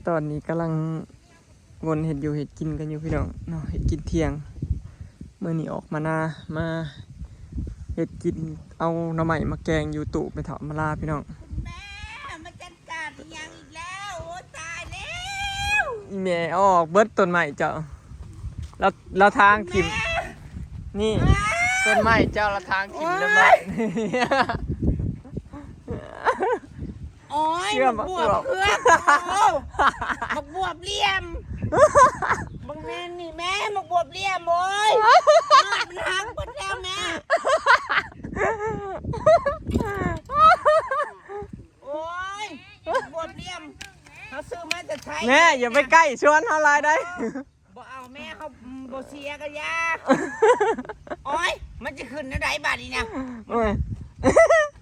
ຕອນນີ້ກຳລັງວົນເຮັດຢູ່ເຮັດກິນກັນຢູ່ພີ່ນ້ອງເນາະ ເຮັດກິນທ່ຽງ. ມື້ນີ້ອອກມານາ ມາເຮັດກິນ ເອົາໜໍ່ໄມ້ມາແກງຢູ່ຕູ້ແມ່ເຖົ້າອຳມາລາພີ່ນ້ອງ. ແມ່ມາຈັດການອີ່ຫຍັງອີກແລ້ວ? ໂອ້ຍ ຕາຍແລ້ວ ອີແມ່ເອົາອອກເບິດຕົ້ນໄມ້ເຈົ້າ. ລາວ ລາວທາງຖິ້ມ ແມ່ ນີ້ ອ້າ ຕົ້ນໄມ້ເຈົ້າລາວທາງຖິ້ມ ໂອ້ຍ ຮຽບຮ້ອຍ. ໂອ້ຍ ເຊື່ອ ບັກບວບ ບັກບວບ ເຄືອງ ໂອ້ ບັກບວບຫຼ່ຽມ ບັກແມ່ນນີ້ແມ່ ບັກບວບຫຼ່ຽມ ໂອ້ຍ ຍອດມັນຫັກເບິດແລ້ວແມ່. ໂອ້ຍ ບັກບວບຫຼ່ຽມ ເຮົາຊື້ມາແຕ່ໄທ ແມ່ ຢ່າໄປໃກ້ສວນເຮົາຫຼາຍໄດ໋. ເອີ ບໍ່ເອົາແມ່ ເຮົາ ອືມ ບໍ່ເສຍກໍຢ່າ. ໂອ້ຍ ມັນຈະຂຶ້ນແນວໃດບາດນີ້ນະ? ໂອ້ຍ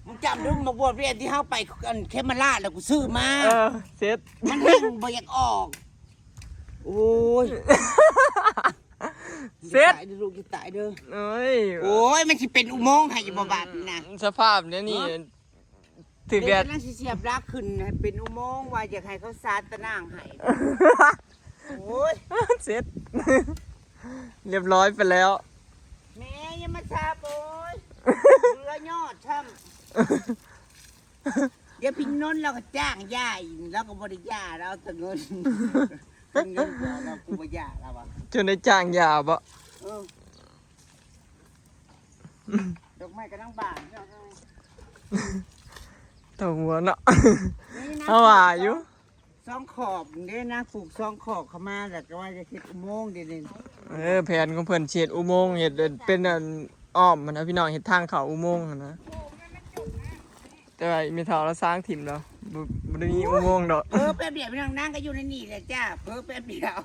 ມຶງຈຳດູ ໝາກບວບເລນທີ່ເຮົາໄປ ອັນ ເຂມມະລາດ ແລ້ວກູຊື້ມາ ເອີ ເສັດ ມັນແຮ່ງບໍ່ຢາກອອກ. ໂອ້ຍ ເສັດ ຕາຍເດີລູກ ຢ່າຕາຍເດີ. ໂອ້ຍ ໂອ້ຍ ມັນຊິເປັນອຸໂມງໃຫ້ຢູ່ບໍ່ບາດນີ້ນະ? ສະພາບແນວນີ້ ຮະ? ຖືກແດດ ກຳລັງຊິສຽບຫຼັກຂຶ້ນໃຫ້ເປັນອຸໂມງ ວ່າຢາກໃຫ້ເຂົາສາດຕະໜ່າງໃຫ້. ໂອ້ຍ ເສັດ ຮຽບຮ້ອຍໄປແລ້ວ. ແມ່ຢ່າມາຊາບ ໂອ້ຍ ເບື່ອຍອດຊ້ຳ. ດຽວພີ່ນົນລາວກໍຈ້າງຢ່າອີກ ລາວກໍບໍ່ໄດ້ຢ່າ ລາວເອົາແຕ່ເງິນ ເງິນລາວ ລາວ ກູບໍ່ຢ່າລາວວ່າ ຈົນໄດ້ຈ້າງຢ່າບໍ? ເອີ ດອກໄມ້ກຳລັງບານ ເຕົາຫົວເນາະ ນີ້ນະ ເຮົາວ່າຢູ່ ສອງຂອບເດ້ນະ ປູກສອງຂອບເຂົ້າມາ ແລ້ວກໍວ່າຈະເຮັດອຸໂມງເດ້ນີ້. ເອີ ແຜນຂອງເພິ່ນຊິເຮັດອຸໂມງ ເຮັດເປັນອັນອ້ອມຫັ້ນນະພີ່ນ້ອງ ເຮັດທາງເຂົ້າອຸໂມງຫັ້ນນະ. ແຕ່ວ່າອີ່ແມ່ເຖົ້າລາວສ້າງຖິ້ມແລ້ວ ບໍ່ ບໍ່ໄດ້ມີອຸໂມງດອກ. ເອີ ແປັບດຽວພີ່ນ້ອງ ນາງກໍຢູ່ໃນນີ້ແຫຼະຈ້າ ເພີແປັບດຽວ.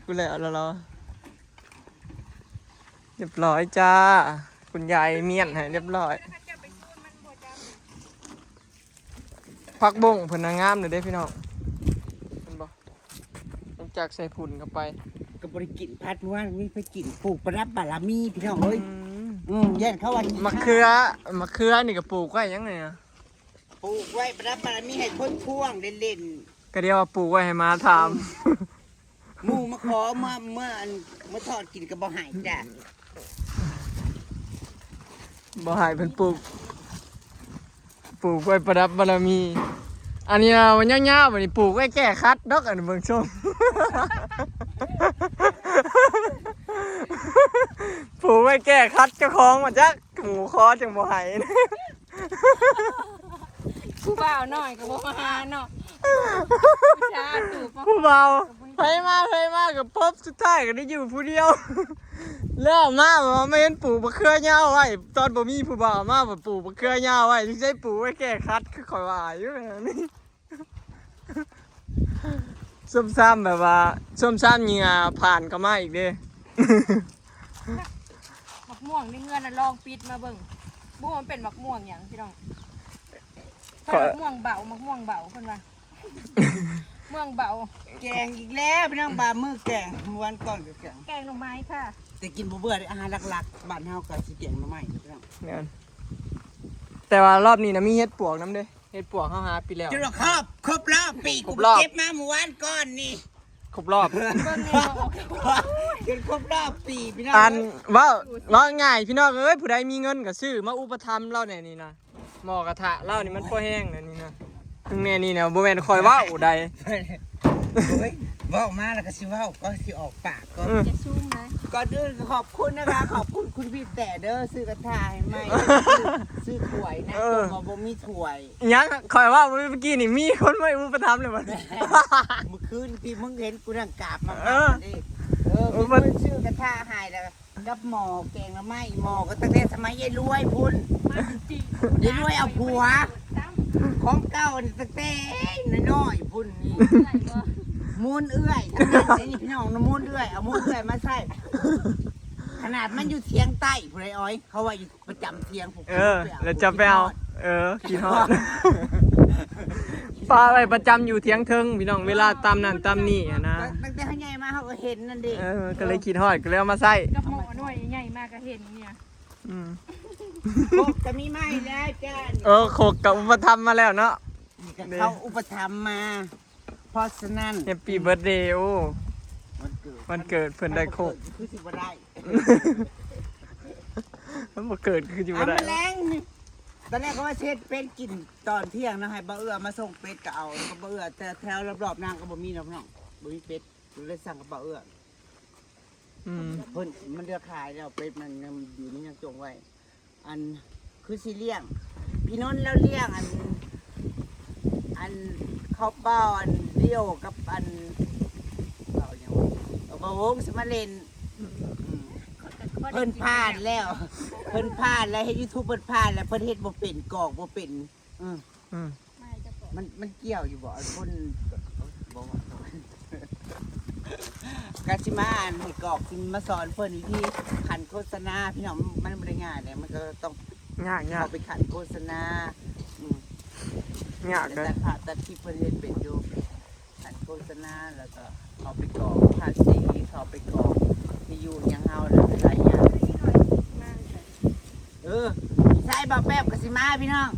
ກູແລ້ວລະລອ ຮຽບຮ້ອຍຈ້າ ຄຸນຍາຍມ້ຽນໃຫ້ຮຽບຮ້ອຍ. ຜັກບົ້ງເພິ່ນນະງາມເລີຍເດ້ພີ່ນ້ອງ ເຫັນບໍ່? ຫຼັງຈາກໃສ່ຝຸ່ນເຂົ້າໄປ ກໍບໍ່ໄດ້ກິນຜັດມື້ວານ ມີໄປກິນ ປູກປະດັບບາລະມີພີ່ນ້ອງເອີຍ. ອືມ ອືມ ຢ້ານເຂົາວ່າ ໝາກເຂືອ ໝາກເຂືອນີ້ກໍປູກໄວ້ຫຍັງນີ້ນະ? ປູກໄວ້ປະດັບບາລະມີໃຫ້ຄົນພວງເລ່ນໆ. ກໍດຽວວ່າປູກໄວ້ໃຫ້ໝາຖາມ ອືມ ໝູ່ມາຂໍ ເມື່ອ ເມື່ອອັນ ມາທອດກິນກໍບໍ່ໃຫ້ຈ້າ ບໍ່ໃຫ້ເພິ່ນປູກ ປູກໄວ້ປະດັບບາລະມີ. ອັນນີ້ນະ ມັນຍາວໆ ບັດນີ້ປູກໄວ້ແກ້ຂັດດອກ ອັນເບິ່ງຊົງ ປູກໄວ້ແກ້ຂັດເຈົ້າຂອງ ມາຈັກໝູ່ຂໍຈັ່ງບໍ່ໃຫ້. ຜູ້ບ່າວໜ້ອຍກໍບໍ່ມາຫາເນາະ ຜູ້ບ່າວ ໃຜມາ ໃຜມາກໍພົບ ສຸດທ້າຍກໍໄດ້ຢູ່ຜູ້ດຽວ. ແລ້ວມາ ມາເຫັນປູກບັກເຂືອຍາວໄວ້ ຕອນບໍ່ມີຜູ້ບ່າວມາ ບັດປູກບັກເຂືອຍາວໄວ້ ຊິໃຊ້ປູກໄວ້ແກ້ຂັດ ຄືຂ້ອຍວ່າຢູ່. ສົ້ມຊ້ຳແບບວ່າ ສົ້ມຊ້ຳເຫຍື່ອຜ່ານເຂົ້າມາອີກເດ້. ໝາກມ່ວງໃນເຮືອນນະ ລອງປິດມາເບິ່ງ ບໍ່ຮູ້ມັນເປັນໝາກມ່ວງຫຍັງພີ່ນ້ອງ. ເພິ່ນ ໝາກມ່ວງເບົາ ໝາກມ່ວງເບົາເພິ່ນວ່າ ມ່ວງເບົາ. ແກງອີກແລ້ວພີ່ນ້ອງ ບາດມື້ແກງ ມື້ວານກ່ອນກໍແກງ ແກງໜໍ່ໄມ້ຄ່ະ. ແຕ່ກິນບໍ່ເບື່ອເດ້ ອາຫານຫຼັກໆ ບ້ານເຮົາກໍຊິແກງໜໍ່ໄມ້ພີ່ນ້ອງ. ແມ່ນ ແຕ່ວ່າລອບນີ້ນະ ມີເຫັດປວກນຳເດ້. ເຫັດປວກເຮົາຫາປີແລ້ວ ຈົນວ່າຄອບ ຄົບລອບປີ ຄົບລອບ ກູໄປເກັບມາມື້ວານກ່ອນນີ້ ຄົບລອບ ເບິ່ງແລ້ວ ຈົນຄົບລອບປີພີ່ນ້ອງ. ອັນ ເວົ້າ ເວົ້າງ່າຍພີ່ນ້ອງເອີຍ ຜູ້ໃດມີເງິນກໍຊື້ມາອຸປະຖຳລາວແດ່ນີ້ນະ. ໝໍ້ກະທະລາວນີ້ມັນພໍແຮງແລ້ວນີ້ນະ ເບິ່ງແດ່ນີ້ນະ ບໍ່ແມ່ນຂ້ອຍເວົ້າໃດ. ໂອ້ຍ ເວົ້າມາແລ້ວກໍຊິເວົ້າ ກໍຊິອອກປາກ ກໍ ເອີ ຢ່າຊູມເລີຍ. ກ່ອນອື່ນກໍຂອບຄຸນນະຄະ ຂອບຄຸນຄຸນພີ່ແຕະເດີ ຊື້ກະທະໃຫ້ໃໝ່ ຊື້ຖ້ວຍນະ ເອີ ບໍ່ ບໍ່ມີຖ້ວຍ. ຫຍັງ ຂ້ອຍເວົ້າເມື່ອກີ້ນີ້ ມີຄົນມາອຸປະຖຳແລ້ວບັດນີ້. ມື້ຄືນທີ່ມຶງເຫັນກູນັ່ງກາບມາ ເອີ ເດ້ ເອີ ເອີ ມີຄົນຊື້ກະທະໃຫ້ແລ້ວ ກັບໝໍ້ແກງໜໍ່ໄມ້ ໝໍ້ກໍຕັ້ງແຕ່ສະໄໝຍາຍລວຍພຸ້ນ ມາຈິງໆ ຍາຍລວຍເອົາຜົວ ຂອງເກົ່ານີ້ຕັ້ງແຕ່ນ້ອຍໆພຸ້ນນີ້ ເອື້ອຍບໍ່ ມູນເອື້ອຍ ທັງນັ້ນນີ້ພີ່ນ້ອງ ມູນເອື້ອຍ ເອົາມູນເອື້ອຍມາໃຊ້ ຂະໜາດມັນຢູ່ທຽງໃຕ້ພຸ້ນເດ ອອຍ ເຂົາວ່າຢູ່ປະຈຳທຽງ ເອີ ແລ້ວຈະໄປເອົາ ເອີ ຄິດຮອດ ປາໄວ້ປະຈຳຢູ່ທຽງເທິງພີ່ນ້ອງ ເວລາຕາມນັ້ນຕາມນີ້ຫັ້ນນະ ຕັ້ງແຕ່ເຮົາໃຫຍ່ມາເຮົາກໍເຫັນນັ້ນເດ້ ເອີ ກໍເລີຍຄິດຮອດ ກໍເລີຍເອົາມາໃຊ້ ກັບໝໍ້ໜ່ວຍໃຫຍ່ມາກໍເຫັນເນຍ ອືມ ຄົກກໍມີໃໝ່ແລ້ວຈ້າ ເອີ ຄົກກໍອຸປະຖຳມາແລ້ວເນາະ ນີ້ກໍເຂົ້າອຸປະຖຳມາ ເພາະສະນັ້ນ Happy Birthday ໂອ້ ວັນເກີດ ວັນເກີດເພິ່ນໄດ້ຄົບ ຄືຊິບໍ່ໄດ້ ມັນບໍ່ເກີດຄືຊິບໍ່ໄດ້ ມື້ແລງນີ້ ຕອນແລກກໍວ່າຊິເຮັດເປັດກິນຕອນທ່ຽງເນາະ ໃຫ້ບ່າວເອື້ອມາສົ່ງເປັດກໍເອົາ ແລ້ວກໍບ່າວເອື້ອ ແຕ່ແຖວລອບໆນາງກໍບໍ່ມີດອກນ້ອງ ບໍ່ມີເປັດ ກໍເລີຍສັ່ງກັບບ່າວເອື້ອ ອືມ ເພິ່ນ ມັນເຫຼືອຂາຍແລ້ວ ເປັດມັນຍັງຢູ່ ມັນຍັງຈົ່ງໄວ້ ອັນ ຄືຊິລ້ຽງ ພີ່ນົນລາວລ້ຽງ ອັນ ອັນ ເຂົາເປົ່າ ອັນ ລີໂອ ກັບ ອັນ ເຂົາຫຍັງວະ ເອົາບ່າວວົງຊິມາຫຼິ້ນ ອືມ ເພິ່ນຜ່ານແລ້ວ ເພິ່ນຜ່ານແລ້ວ ເຮັດ YouTube ເພິ່ນຜ່ານແລ້ວ ເພິ່ນເຮັດບໍ່ເປັນ ກອກບໍ່ເປັນ ອືມ ອືມ ມັນ ມັນກ່ຽວຢູ່ບໍ່? ຄົນ ບໍ່ວ່າ ກະຊິມາ ອັນ ໃຫ້ກອກ ຊິມາສອນເພິ່ນວິທີຂັນໂຄສະນາ ພີ່ນ້ອງ ມັນບໍ່ໄດ້ງ່າຍເດ້ ມັນກໍຕ້ອງ ຍາກໆ ເຂົ້າໄປຂັນໂຄສະນາ ອືມ ຍາກເດ້ ແຕ່ຕັດພາບຕັດຄລິບເພິ່ນເຮັດເປັນຢູ່ ຂັນໂຄສະນາ ແລ້ວກໍເຂົ້າໄປກອກພາສີ ເຂົ້າໄປກອກທີ່ຢູ່ຫຍັງເຮົາ ແລ້ວຫຼາຍຢ່າງ ເອີ ໃສ່ບ່າວແປ້ວກໍຊິມາ ພີ່ນ້ອງ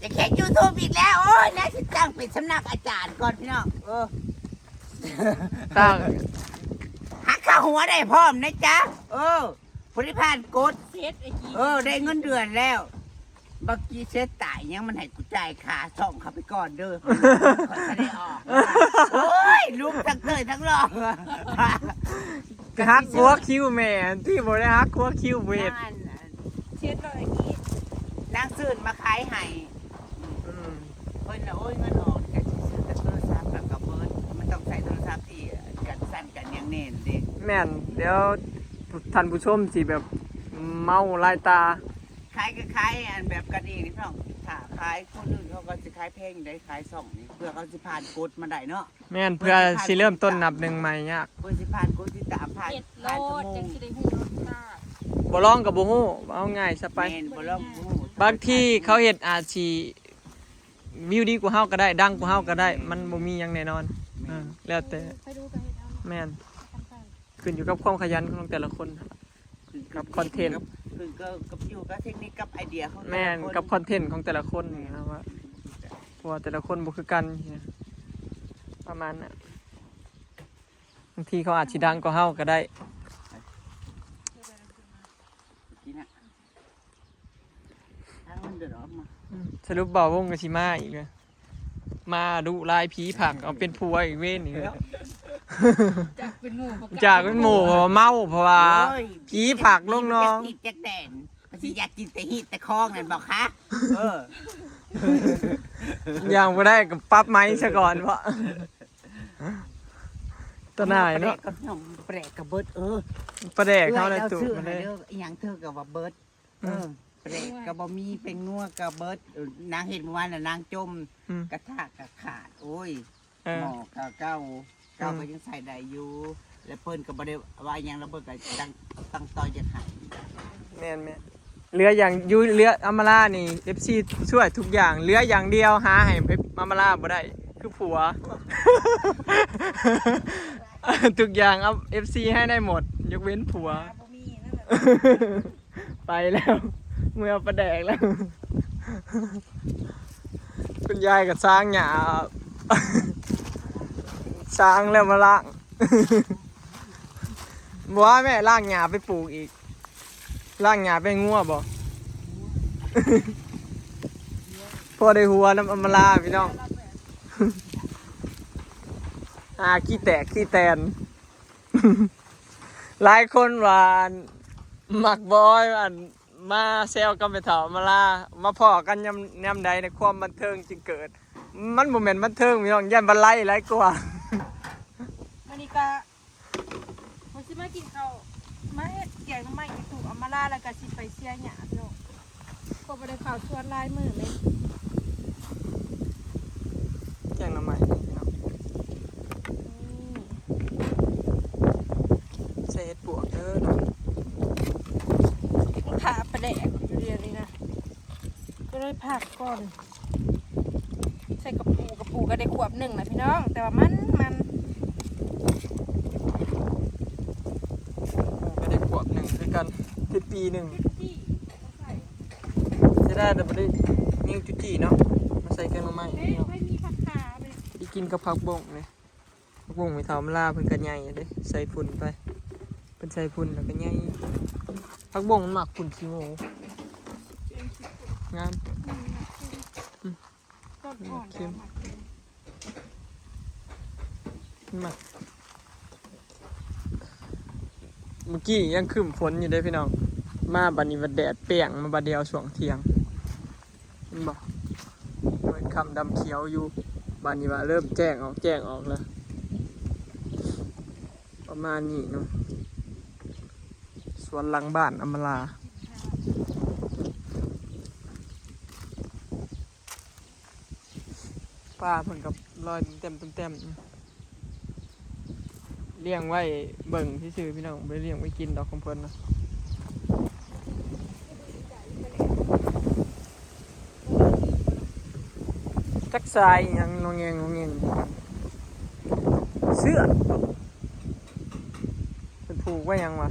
ຈະເຮັດ YouTube ອີກແລ້ວ ໂອ້ຍ ແລ້ວຊິຕັ້ງເປັນສຳນັກອາຈານກ່ອນພີ່ນ້ອງ ເອີ ຕັ້ງ ຫັກຄ່າຫົວໄດ້ພ້ອມນະຈ໊ະ ເອີ ຜູ້ທີ່ຜ່ານກົດ ເສດໄອ້ກີ້ ເອີ ໄດ້ເງິນເດືອນແລ້ວ ບັກກີເສດຕາຍຫຍັງ ມັນໃຫ້ກູຈ່າຍຄ່າຊ່ອງເຂົາໄປກ່ອນເດີ ຂ້ອຍຈະໄດ້ອອກ ໂອ້ຍ ລຸກທັງເຕີຍທັງຫຼອກ ຫັກຫົວຄິວແມ່ ທີ່ບໍ່ໄດ້ຫັກຫົວຄິວເວດ ນາງ ອັນ ເຈັດຮ້ອຍກີບ ນາງຊື້ມາຂາຍໃຫ້ ອືມ ເພິ່ນລະ ໂອ້ຍ ເງິນອອກກະຊິຊື້ແຕ່ໂທລະສັບ ແລ້ວກະເບີດ ມັນຕ້ອງໃຊ້ໂທລະສັບທີ່ກັນສັ່ນກັນຫຍັງແນ່ເດ້ ແມ່ນ ດຽວທ່ານຜູ້ຊົມຊິແບບເມົາລາຍຕາ ຂາຍກໍຂາຍ ອັນ ແບບກັນເອງນີ້ພີ່ນ້ອງ ຖ້າຂາຍຄົນອື່ນເຂົາກໍຊິຂາຍແພງຢູ່ໃດ໋ ຂາຍຊ່ອງນີ້ ເພື່ອເຂົາຊິຜ່ານກົດມາໄດ້ເນາະ ແມ່ນ ເພື່ອຊິເລີ່ມຕົ້ນນັບໜຶ່ງໃໝ່ຍາກ ເພື່ອຊິຜ່ານກົດຕິດຕາມ ຜ່ານ ເຮັດໂລດ ຜ່ານຊົ່ວໂມງ ຈັ່ງຊິໄດ້ຮູ້ລາຄາ ບໍ່ລອງກໍບໍ່ຮູ້ ເອົາງ່າຍຊະໄປ ແມ່ນ ບໍ່ລອງບໍ່ຮູ້ ບາງທີເຂົາເຮັດອາດຊິວິວດີກວ່າເຮົາກໍໄດ້ ດັງກວ່າເຮົາກໍໄດ້ ແມ່ນ ມັນບໍ່ມີຫຍັງແນ່ນອນ ແມ່ນ ເອີ ແລ້ວແຕ່ ໃຜຮູ້ກໍເຮັດເອົາ ແມ່ນ ຂຶ້ນຢູ່ກັບຄວາມຂະຫຍັນຂອງແຕ່ລະຄົນ ຂຶ້ນກັບຄອນເທັນ ກັບ ຂຶ້ນກັບ ກັບຢູ່ກັບເທັກນິກ ກັບໄອເດຍຂອງແຕ່ລະຄົນ ແມ່ນ ກັບຄອນເທັນຂອງແຕ່ລະຄົນ ແມ່ນ ເນາະ ວ່າ ເພາະວ່າແຕ່ລະຄົນບໍ່ຄືກັນ ປະມານນັ້ນ ບາງທີເຂົາອາດຊິດັງກວ່າເຮົາກໍໄດ້ ອືມ ສະຫຼຸບບ່າວວົງກໍຊິມາອີກເລີຍ ມາດຸຫຼາຍ ຜີຜັກເອົາເປັນຜົວອີກເວນນີ້ ຈາກເປັນໝູ່ ຈາກເປັນໝູ່ ເມົາ ເພາະວ່າ ໂອ້ຍ ຜີຜັກລົງໜອງ ຈັກຮີດຈັກແດນ ມັນຊິຢາກກິນແຕ່ຮີດແຕ່ຄອງນັ້ນບໍ່ຄະ ເອີ ຢ່າງບໍ່ໄດ້ກໍປັບໄມຊະກ່ອນເພາະ ຕາໜ່າຍເນາະ ປາແດກກັບໜອງ ປາແດກກໍເບິດ ເອີ ປາແດກເຮົາແຫຼະ ຕູ້ມາເລີຍ ອີຫຍັງເທີກໍວ່າເບິດ ອືມ ເອີ ປາແດກກໍບໍ່ມີ ແປ້ງນົວກໍເບິດ ເອີ ນາງເຮັດມື້ວານນະ ນາງຈົ່ມ ອືມ ກະທະກໍຂາດ ໂອ້ຍ ເອີ ໝໍ້ກໍເກົ່າ ເກົ່າ ອືມ ກໍຍັງໃຊ້ໄດ້ຢູ່ ແລະເພິ່ນກໍບໍ່ໄດ້ວ່າຫຍັງ ແລ້ວເພິ່ນກໍຕັ້ງ ຕັ້ງຕໍ່ຢາກໃຫ້ ແມ່ນໆ ເຫຼືອຢ່າງຢູ່ ເຫຼືອອຳມາລານີ້ ເອັຟຊີຊ່ວຍທຸກຢ່າງ ເຫຼືອຢ່າງດຽວຫາໃຫ້ອຳມາລາບໍ່ໄດ້ ຄືຜົວ ທຸກຢ່າງເອັຟຊີໃຫ້ໄດ້ໝົດ ຍົກເວັ້ນຜົວ ບໍ່ມີນັ້ນແຫຼະ ໄປແລ້ວ ເມືອປາແດກແລ້ວ ຄຸນຍາຍກໍຊາງຫຍ້າ ຊາງແລ້ວມາລ້າງ ບໍ່ວ່າແມ່ລ້າງຫຍ້າໄປປູກອີກ ລ້າງຫຍ້າໄປໃຫ້ງົວບໍ່? ພໍໄດ້ຫົວນຳອຳມາລາພີ່ນ້ອງ ຫາຂີ້ແຕກຂີ້ແຕນ ຫຼາຍຄົນວ່າມັກບໍ່ ອັນ ມາແຊວກັບແມ່ເຖົ້າອຳມາລາ ມາພໍ້ກັນຍາມ ຍາມໃດໃນຄວາມບັນເທີງຈຶ່ງເກີດ ມັນບໍ່ແມ່ນບັນເທີງພີ່ນ້ອງ ຢ້ານບັນໄລຫຼາຍກວ່າ ມື້ນີ້ກະ ຂ້ອຍຊິມາກິນເຂົ້າ ມາເຮັດແກງໜໍ່ໄມ້ຢູ່ຕູ້ອຳມາລາ ແລ້ວກໍຊິໄປເສຍຫຍ້າພີ່ນ້ອງ ກໍບໍ່ໄດ້ເຂົ້າສວນຫຼາຍມື້ແມ່ນ ແກງໜໍ່ໄມ້ພີ່ນ້ອງ ອືມ ໃສ່ເຫັດປວກເດີ ຂ້າປາແດກຢູ່ດຽວນີ້ນະ ກໍເລີຍພັກກ່ອນ ໃສ່ກະປູ ກະປູກໍໄດ້ຂວບໜຶ່ງລະພີ່ນ້ອງ ແຕ່ວ່າມັນ ມັນ ກໍໄດ້ຂວບໜຶ່ງຄືກັນ ຕິດປີໜຶ່ງ ເສຍດາຍແຕ່ບໍ່ໄດ້ຍິງຈຸຈີ່ເນາະ ໃສ່ແກງໜໍ່ໄມ້ ເອີ ເນາະ ໃຜມີຜັກຂາເລີຍ ໄປກິນກັບຜັກບົ້ງເລີຍ. ຜັກບົ້ງແມ່ເຖົ້າອຳລາເພິ່ນກໍໃຫຍ່ເດ້ ໃສ່ຝຸ່ນໄປ ເພິ່ນໃສ່ຝຸ່ນແລ້ວກໍໃຫຍ່. ຜັກບົ້ງມັນມັກຝຸ່ນຂີ້ໝູ ງາມ ອືມ ອືມ ຕົ້ນອ່ອນ ມັກເຄັມ ມັກເຄັມ ມັກ ມື້ກີ້ຍັງຄຶ້ມຝົນຢູ່ເດ້ພີ່ນ້ອງ ມາບັດນີ້ວ່າແດດແປ້ງ ມາບັດດຽວຊ່ວງທ່ຽງ ເຫັນບໍ່ ເປີດຄ່ຳດຳຂຽວຢູ່ ບາດນີ້ວ່າເລີ່ມແຈ້ງອອກ ແຈ້ງອອກແລ້ວ ປະມານນີ້ເນາະ ສວນຫຼັງບ້ານອຳມາລາ ປາເພິ່ນກໍລອຍເຕັມໆ ເຕັມໆ ລ້ຽງໄວ້ເບິ່ງຊື່ໆ ພີ່ນ້ອງ ບໍ່ໄດ້ລ້ຽງໄວ້ກິນດອກຂອງເພິ່ນນະ. ຈັກສາຍອີ່ຫຍັງງອແງງງອແງງ ເຊືອກ ເພິ່ນຜູກໄວ້ຫຍັງວະ?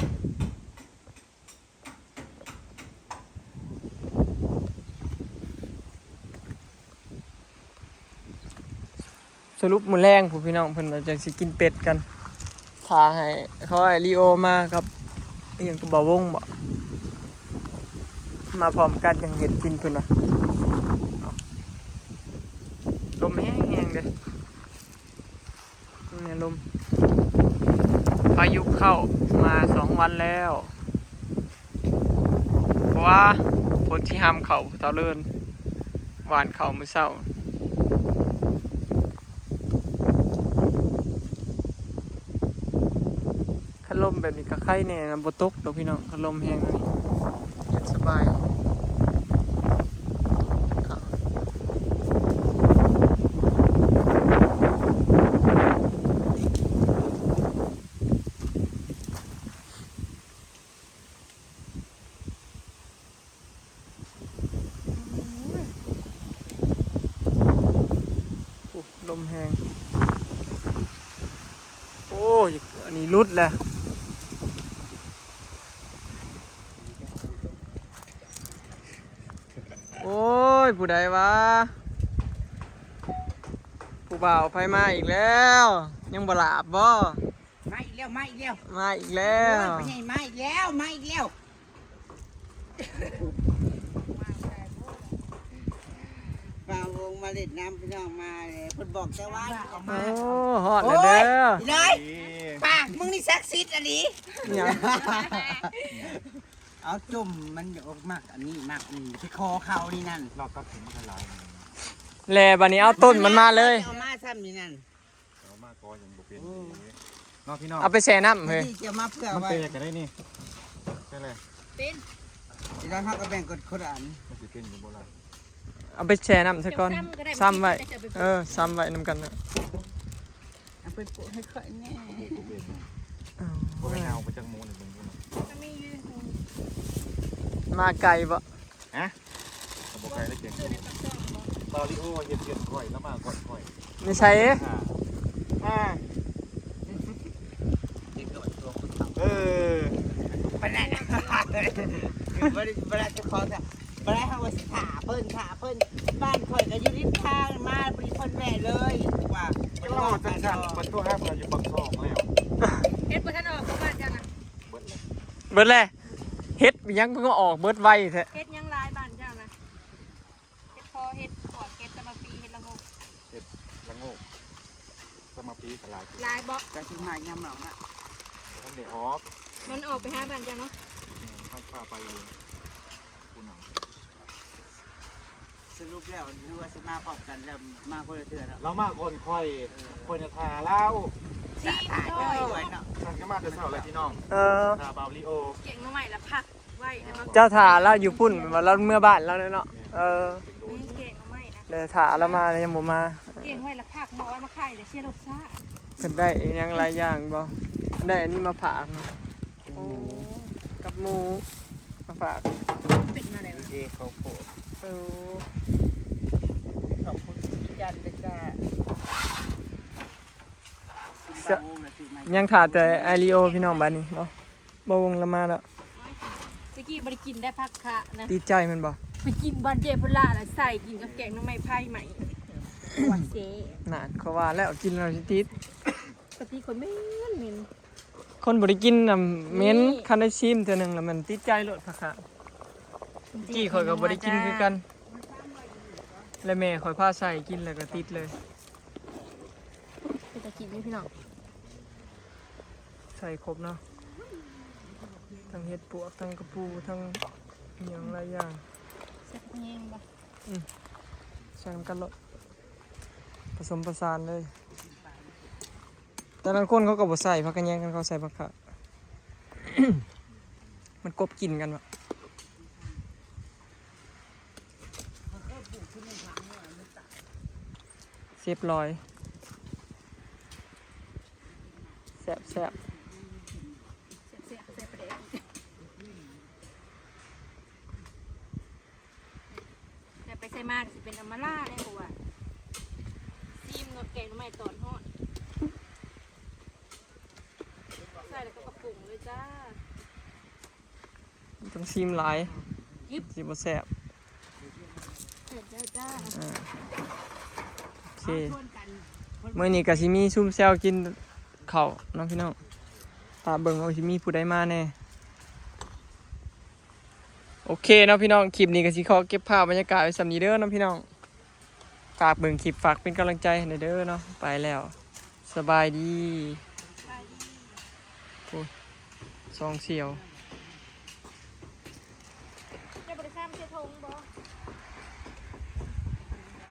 ສະຫຼຸບມື້ແລງພຸ້ນພີ່ນ້ອງ ເພິ່ນວ່າຈັ່ງຊິກິນເປັດກັນ ຖ້າໃຫ້ ຂໍໃຫ້ລີໂອມາກັບ ອີ່ຫຍັງ ກັບບ່າວວົງບໍ ມາພ້ອມກັນຈັ່ງເຮັດກິນເພິ່ນວ່າ. ລົມແຮງໆເດ້. ນີ້ລົມ ພາຍຸເຂົ້າມາສອງວັນແລ້ວ ເພາະວ່າຝົນຊິຫ້າມເຂົ້າ ເຖົ້າເລີນຫວ່ານເຂົ້າມື້ເຊົ້າ. ຄັນລົມແບບນີ້ກໍໄຄແດ່ນະ ບໍ່ຕົກດອກພີ່ນ້ອງ ຄັນລົມແຮງແບບນີ້ ເຢັນສະບາຍ. ໂອ້ ລົມແຮງ ໂອ້ຍ ອັນນີ້ຫຼຸດແຫຼະ. ໂອ້ຍ ຜູ້ໃດວະ ຜູ້ບ່າວໃຜມາອີກແລ້ວ ຍັງບໍ່ຫຼາບບໍ່? ມາອີກແລ້ວ ມາອີກແລ້ວ ມາອີກແລ້ວ ໂອ້ຍ ພໍ່ໃຫຍ່ມາອີກແລ້ວ ມາອີກແລ້ວ. ບ່າວວົງມາຫຼິ້ນນ້ຳ ພີ່ນ້ອງມາເລີຍ ເພິ່ນບອກແຕ່ວ່າ ໂອ້ ຮອດແລ້ວເດີ ໂອ້ຍ ອີ່ເລີຍ ປາກມຶງນີ້ສັກສິດອີ່ຫຼີ. ຫຍັງ? ເອົາ ຈຸ່ມມັນຢາກອອກໝາກອັນນີ້ ໝາກນີ້ ໄປຂໍເຂົານີ້ນັ້ນ ລາວຕັດຜົມມາຫຼາຍ ແລະບາດນີ້ເອົາຕົ້ນມັນມາເລີຍ ເອົາມາຊ້ຳນີ້ນັ້ນ. ເອົາມາກໍຍັງບໍ່ເປັນ ໂອ້ ເນາະພີ່ນ້ອງ ເອົາໄປແຊ່ນ້ຳເຮີ້ຍ ທີ່ຈະມາເພື່ອ ມັນ ໄວ້ ແຕກກໍໄດ້ນີ້ ແຕ່ລະ ເປັນ ທີ່ນັ້ນເຮົາກໍແບ່ງຄົນ ຄົນລະອັນ ມັນຊິເປັນຢູ່ບໍ່ລະ? ເອົາໄປແຊ່ນ້ຳຊະກ່ອນ ຈະຊ້ຳກໍໄດ້ ຊ້ຳໄວ້ ມັນຊິເປັນ ເອີ ຊ້ຳໄວ້ນຳກັນນະ. ເອົາໄປປຸໃຫ້ຂ້ອຍແດ່ ບໍ່ເປັນ ເອົາ ບໍ່ແມ່ນເອົາໄປຈັກໂມງນີ້ເບິ່ງດູນະ ມາໄກບໍ່? ຮະ? ບໍ່ໄກເລີຍເກັ່ງ ບ່າວລີໂອເຮັດວຽກຂ້ອຍ ລະມາກ່ອນຂ້ອຍ ໃນໃສ? ອ່າ ເອີ ປານນັ້ນ ບໍ່ໄດ້ ບໍ່ໄດ້ເຈົ້າຂອງ ບໍ່ໄດ້ ເຮົາວ່າຊິຖ້າເພິ່ນ ຖ້າເພິ່ນ ບ້ານຂ້ອຍກໍຢູ່ລິມທາງ ມາພໍດີເພິ່ນແວ່ເລີຍ ວ່າ ເຈົ້າວ່າຈັ່ງຊັ້ນ ເພິ່ນໂທຫາຂ້ອຍຢູ່ປາກຊ່ອງແລ້ວ ເຮັດບໍ່ທັນອອກບໍ່ ບ້ານເຈົ້ານະ ເບິດແລ້ວ ເບິດແລ້ວ. ເຮັດຫຍັງເພິ່ນກໍອອກເບິດໄວແທ້ ເຮັດຫຍັງຫຼາຍບ້ານເຈົ້ານະ? ເຮັດພໍ ເຮັດປວກ ເຮັດສະມະປີ ເຮັດລະໂງກ ເຮັດລະໂງກ ສະມະປີກໍຫຼາຍ ຫຼາຍບໍ່? ກະຊິມາຍາມເຮົານະ ບໍ່ທັນໄດ້ອອກ ມັນອອກໄປຫາບ້ານເຈົ້າເນາະ ແມ່ນ ພາໄປຢູ່ ຜູ້ນຳ ສະຫຼຸບແລ້ວ ຫຼືວ່າຊິມາພ້ອມກັນແລ້ວ ມາຄົນລະເທື່ອເນາະ ລາວມາກ່ອນຂ້ອຍ ເອີ ຂ້ອຍນະຖ້າລາວ ຖ້າ ຖ້າເຈົ້າເນາະ ມັນກໍມາແຕ່ເຊົ້າແລ້ວພີ່ນ້ອງ ເອີ ຖ້າບ່າວລີໂອ ແກງໜໍ່ໄມ້ລະຜັກ ໄວ້ນະ ເຈົ້າຖ້າລາວຢູ່ພຸ້ນ ວ່າລາວເມືອບ້ານລາວແລ້ວເນາະ ແມ່ນ ເອີ ແມ່ນແກງໜໍ່ໄມ້ນະ ແຕ່ຖ້າລາວມາລາວຍັງບໍ່ມາ ແກງໄວ້ລະຜັກ ເອົາໄວ້ມາຂາຍ ໄດ້ເສຍລົດຊາດ ເພິ່ນໄດ້ອີ່ຫຍັງຫຼາຍຢ່າງບໍ່? ໄດ້ອັນນີ້ມາຝາກ ໂອ້ ກັບໝູມາຝາກ ເປັນມາໄດ້ວະ ເດ ເຂົ້າໂພດ ໂອ້ ຂອບຄຸນອີ່ຈັນເດີຈ້າ ສະ ຍັງຖ້າແຕ່ອ້າຍລີໂອ ພີ່ນ້ອງ ບາດນີ້ເນາະ ບ່າວວົງລະມາແລ້ວ ຕະກີ້ບໍ່ໄດ້ກິນໄດ້ຜັກຄະນະ ຕິດໃຈແມ່ນບໍ່? ໄປກິນບ້ານເຈ້ພຸ້ນລະ ລະໃສ່ກິນກັບແກງໜໍ່ໄມ້ໄຜ່ໃໝ່ ປວດເຊ. ນັ້ນ ເຂົາວ່າແລ້ວ ກິນແລ້ວຊິຕິດ. ກະຕິກຂ້ອຍເໝັນ ເໝັນ. ຄົນບໍ່ໄດ້ກິນນະເໝັນ. ນີ້ ຄັນໄດ້ຊີມເທື່ອໜຶ່ງລະມັນຕິດໃຈໂລດພະຄະ. ກີ້ຂ້ອຍກໍບໍ່ໄດ້ກິນຄືກັນ ແລະແມ່ຂ້ອຍພາໃສ່ກິນແລ້ວກໍຕິດເລີຍ. ເປັນຕາກິນຢູ່ພີ່ນ້ອງ. ໃສ່ຄົບເນາະ ທັງເຫັດປວກ ທັງກະປູ ທັງອີ່ຫຍັງຫຼາຍຢ່າງ. ໃສ່ຜັກແຍງບໍ່? ອືມ ໃສ່ນຳກັນໂລດ ປະສົມປະສານເລີຍ. ແຕ່ລະຄົນເຂົາກໍບໍ່ໃສ່ຜັກກະແຍງ ຄັນເຂົາໃສ່ຜັກຂະ ມັນກົບກິ່ນກັນວະ. ເຊບລອຍ ແຊບໆ ແຊບໆ ໃສ່ປາແດກອີກ. ແຕ່ໄປໃສ່ມາກໍຊິເປັນອຳມາລາແລ້ວ ເພາະວ່າຊີມເນາະ ແກງໜໍ່ໄມ້ຕອນຮ້ອນ ໃສ່ແລ້ວກໍປະປຸງເລີຍຈ້າ. ຕ້ອງຊີມຫຼາຍ ຈິບ ຊິບໍ່ແຊບ. ເຜັດແລ້ວຈ້າ. ອ່າ ໂອເຄ ມື້ນີ້ກໍຊິມີຊຸມແຊວກິນເຂົ້າເນາະພີ່ນ້ອງ ຖ້າເບິ່ງວ່າຊິມີຜູ້ໃດມາແດ່. ໂອເຄເນາະພີ່ນ້ອງ ຄລິບນີ້ກໍຊິຂໍເກັບພາບບັນຍາກາດໄວ້ສ່ຳນີ້ເດີເນາະພີ່ນ້ອງ. ຝາກເບິ່ງຄລິບ ຝາກເປັນກຳລັງໃຈໃຫ້ແດ່ເດີເນາະ. ໄປແລ້ວ ສະບາຍດີ. ໂອ້ຍ ສອງສ່ຽວ. ເຈົ້າບໍ່ໄດ້ຊ້ຳເສຍຖົງບໍ່?